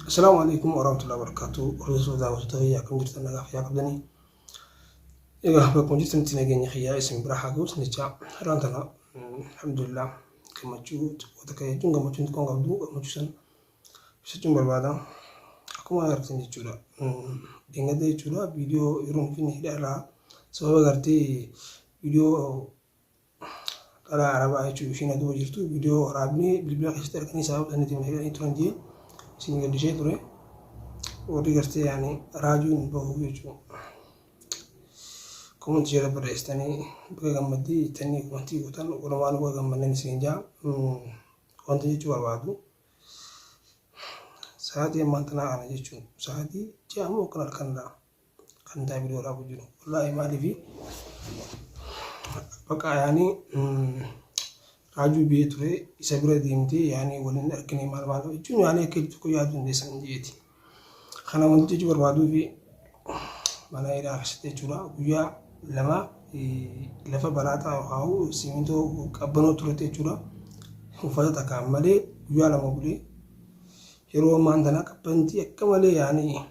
Assalaamu alaikum warahmatullahi wabarakatuh. Hordoftoota daawwattoota kiyya, akkam jirtan? Nagaa fayyaa qabdanii? Egaa bakkuma jirtanitti nageenya kiyyaa isin bira haa ga'u jecha. Har'aan tana alhamdulillah gammachuu xiqqoo takka, jechuun gammachuun xiqqoon qabdu, gammachuu san ibsachuun barbaada. Akkuma agartan jechuudha. Dheengadda jechuudha, viidiyoo yeroo nuti hidha irraa sababa gartee viidiyoo dhalaa arabaa jechuun ishiin aduuba jirtu viidiyoo waraabnee bilbila keessatti arganii sababa saniitiin hidhanii turan jee isin gaddisee ture. Warri gartee yaani raajuun bahu jechuudha. Komantii jala barreessitanii baga gammaddee jettanii komantii gootan, walumaan baga gammanneen isin jaa. Wanta jechuu barbaadu, sa'aatii ammaan tanaa kana jechuun sa'aatii 6 moo kan halkanirraa kan taa viidiyoo waraabu jiru. Wallaahi maaliifi baqa yaani raajuu biyya ture isa bira deemtee yaani waliin argine maal maal jechuun yaani akka tokko yaaduu dandeessan jeeti. Kana wanti jechuu barbaaduu fi mana hidhaa keessatti jechuudha, guyyaa 2 lafa balaaxaa yookaan simintoo qabbanoo turetti jechuudha, uffata takkaan malee guyyaa 2 bulee. Yeroo ammaan tana qabbantii akka malee yaani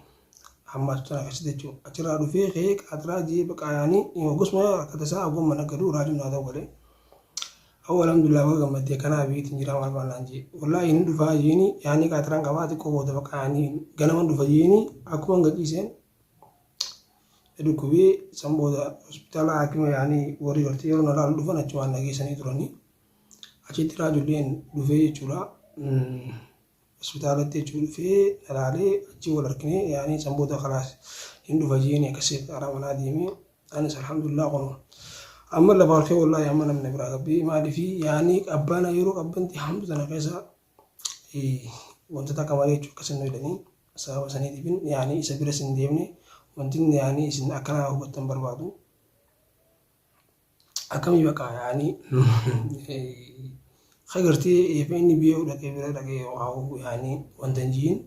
hammaatu tana keessatti jechuudha. Achirraa dhufee ka'ee qaatiraa jee baqa yaani gosuma akka tasaa ogummaa mana galuu raajuun naa ta'u galee. Awwa, alhamdulillah, baga gammaddee kanaa biitiin jira maal maal naan jee. Wallaahi inni dhufaa jeeni yaani qaatiraan qabaa xiqqoo booda baqa yaani ganaman dhufa jeeni akkuma gaciiseen dhukkubee san booda hospitaala haakima yaani warri gartee yeroo na laalu dhufan achumaan na geessanii turanii. Achitti raajulleen dhufee jechuudha. Hospitaalatti jechuun dhufee na laalee achi wal argine yaani san booda kalaas hin dhufa jeeni akkasii karaa manaa deemee. Anis alhamdulillah kun amma lafa harkee wallaahi amma namni biraa gabbee maaliifi yaani qabbana yeroo qabbanti hamtu tana keessa wantoota akka malee jechuun akkasin nu hidhanii sababa saniitiifin yaani isa bira sin deemne. Wanti yaani isin akkanaa hubattan barbaadu akkamii baqa yaani kagartee eefa inni biyya dhaqee bira dhaqee yaani wanta hin jiin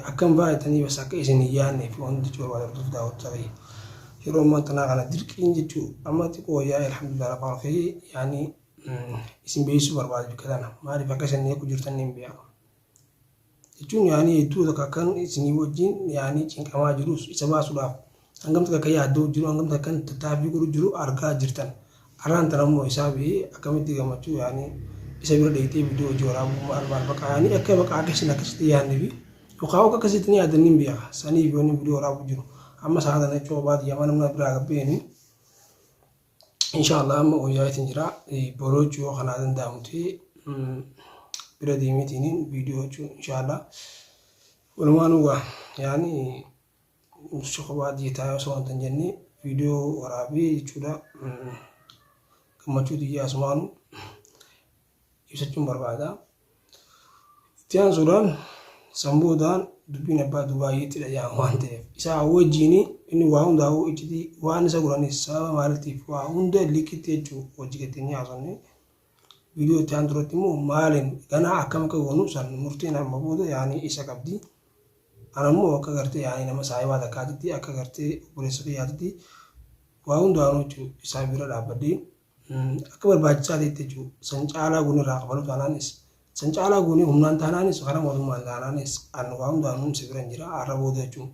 akkam baay'atanii bas akka isin hin yaadne fi wanti jechuu barbaadu. Hordof daawwattoota kiyya, yeroo ammaa tanaa kana dirqiin jechuu amma xiqqoo wayyaa alhamdulillah lafa ol ka'ee yaani isin beeksisuu barbaadu bakka tana. Maaliif akka isin eegu jirtan hin beeku jechuun yaani hedduu takka akkan isinii wajjin yaani cinqamaa jirus, isa baasuudhaaf hangam takka akka yaaddoo jiru, hangam takka akkan tattaaffii godhu jiru argaa jirtan. Arraan tana immoo isaa bihee akkamitti gammachuu yaani isa bira dheeyxee viidiyoo hojii waraabuu maal maal baqa yaani akka baqa akka isin akkasitti yaadne fi yookaan akka akkasitti ni yaadan ni beeka. Saniif yoonni viidiyoo waraabuu jiru amma sa'a tana jechuun baadiyyaa mana biraa gabbeeni. Inshallah amma wayyaa jira. Boroo jechuu yoo kanaa danda'amu ta'e bira deemeetiin viidiyoo jechuun inshallah walumaanuu gaa yaani shokobaa diitaa osoo wanta hin jenne viidiyoo waraabee jechuudha. Gammachuu xiyyaa asumaanu ibsachuun barbaada. Itti aansuudhaan samboodaan dubbiin abbaa Dubaayyiitti dhaga'ama waan ta'eef isaa wajjin inni waa hundaa'uu iccitii waan isa godhanis sababa maaliitiif waa hunda liqitti jechuu hojii gatteenyee haasofne. Viidiyoo itti aanu duratti immoo maaliin ganaa akkam akka goonu san murteen amma booda yaani isa qabdi. Ana immoo akka gartee yaani nama saayibaa takkaatitti, akka gartee obboleessa kiyyaatitti waa hundaanuu jechuu isaa bira dhaabbadhee akka barbaachisaa ta'etti jechuudha. San caalaa goonee irraa kafalu taanaanis, san caalaa goonee humnaan taanaanis, karaa mootummaan taanaanis, an waa hundaanuu si bira hin jira har'a booda jechuudha.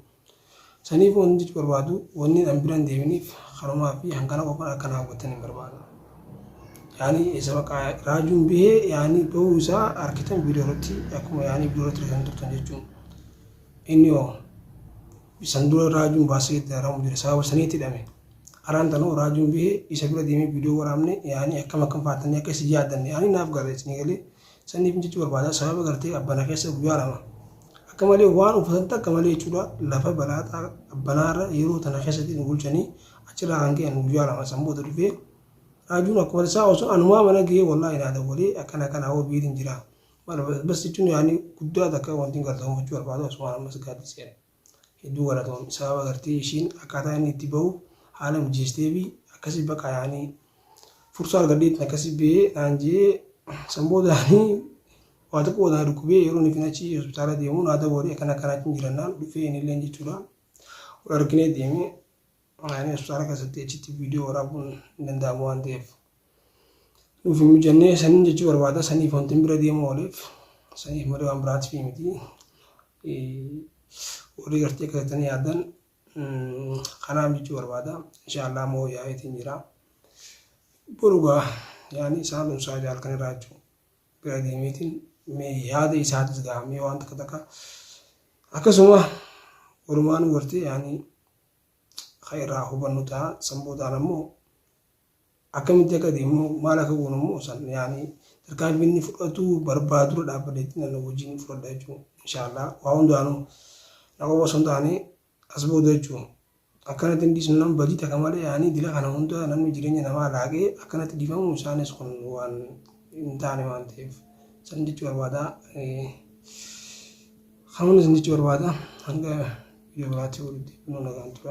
Saniif wanti jechu barbaadu, wanni an bira hin deeminiif kanumaa fi hangana qofaan akka naa hubattan hin barbaadu. Yaani isa baqa raajuun bihee yaani bahuu isaa argitan viidiyoo irratti, akkuma yaani viidiyoo irratti argitan turtan jechuun. Inni hoo san dura raajuun baasee itti haramu jira, sababa saniitti hidhame. Araan tanoo raajuun bihee isa bira deemee viidiyoo waraabne yaani akkam akkam faatanii akka isin yaaddanne yaani naaf gala isinii galee. Saniif jechuu barbaada, sababa gartee abbana keessa guyyaa 2 akka malee waan uffatan takka malee jechuudha, lafa balaaxaa abbanaarra yeroo tana keessatti nu bulchanii achirraa kan ka'e guyyaa 2 san booda dhufee raajuun akkuma isaa osoo anumaa mana gahee wallaahi naa dawwalee akkana akkana hoo biitiin jira bas jechuun yaani guddaa takka wanti galatoomfachuu barbaadu asumaan ammas gaaddisee hedduu galatoom. Sababa gartee ishiin akkaataa inni itti bahu haala mijeessitee fi akkasii baqa yaani fursaa argadheetiin akkasii bahee naan jee. San booda yaani waa tokko booda na dhukkubee yeroo inni achi hospitaala deemu naa dawwalee akkana akkanaatiin jirannaan dhufee inni illee jechuudha. Wal arginee deemee yaani hospitaala keessatti achitti viidiyoo waraabuun hin danda'amu waan ta'eef nuuf hin mijannee saniin jechuu barbaada. Saniif wanti bira deemu ooleef saniif malee waan biraatiif miti. Warri gartee akka jettanii yaaddan kanaaf jechuu barbaada. Inshaallah moo yaa'eetiin jira. Boru gaa yaani isaan dhumsaa halkan irraa jechuudha. Bira deemeetiin mee yaada isaatis gaa mee waan takka takka akkasuma walumaan gartee yaani kan irraa hubannu ta'a. San boodaan ammoo akkamitti akka deemnu, maal akka goonu immoo san yaani tarkaanfii inni fudhatu barbaadurra dhaabbateetti nan wajjin fudhadha jechuudha. Inshaallah waa hundaanuu na qofa osoo hin taane as booda jechuudha. Akkanatti hin dhiisnu, nama badii takka malee yaani dila kana hunda namni jireenya namaa laaqee akkanatti dhiifamu isaanis kun waan hin taane waan ta'eef san jechuu barbaada. Kanuun isin jechuu barbaada. Hanga viidiyoo biraatti walitti deebinu nagaan tura.